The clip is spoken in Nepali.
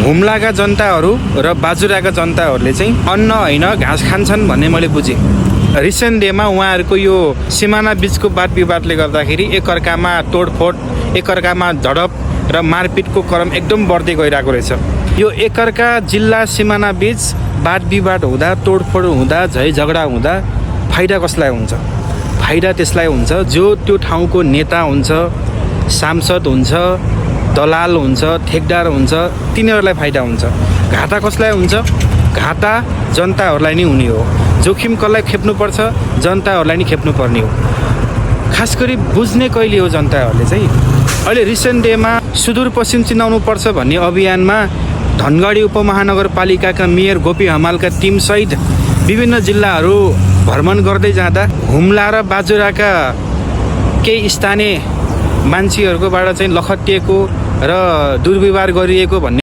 हुम्लाका जनताहरू र बाजुराका जनताहरूले चाहिँ अन्न होइन घाँस खान्छन् भन्ने मैले बुझेँ। रिसेन्ट डेमा उहाँहरूको यो सिमाना बिचको वाद विवादले गर्दाखेरि एकअर्कामा तोडफोड, एकअर्कामा झडप र मारपिटको क्रम एकदम बढ्दै गइरहेको रहेछ। यो एकअर्का जिल्ला सिमाना बिच वाद विवाद हुँदा, तोडफोड हुँदा, झै झगडा हुँदा फाइदा कसलाई हुन्छ? फाइदा त्यसलाई हुन्छ जो त्यो ठाउँको नेता हुन्छ, सांसद हुन्छ, दलाल हुन्छ, ठेकदार हुन्छ, तिनीहरूलाई फाइदा हुन्छ। घाटा कसलाई हुन्छ? घाटा जनताहरूलाई नै हुने हो। जोखिम कसलाई खेप्नुपर्छ? जनताहरूलाई नै खेप्नुपर्ने हो। खास गरी बुझ्ने कहिले हो जनताहरूले चाहिँ? अहिले रिसेन्ट डेमा सुदूरपश्चिम चिनाउनुपर्छ भन्ने अभियानमा धनगढी उपमहानगरपालिकाका मेयर गोपी हमालका टिमसहित विभिन्न जिल्लाहरू भ्रमण गर्दै जाँदा हुम्ला र बाजुराका केही स्थानीय मान्छेहरूकोबाट चाहिँ लखटिएको र दुर्व्यवहार गरिएको भन्ने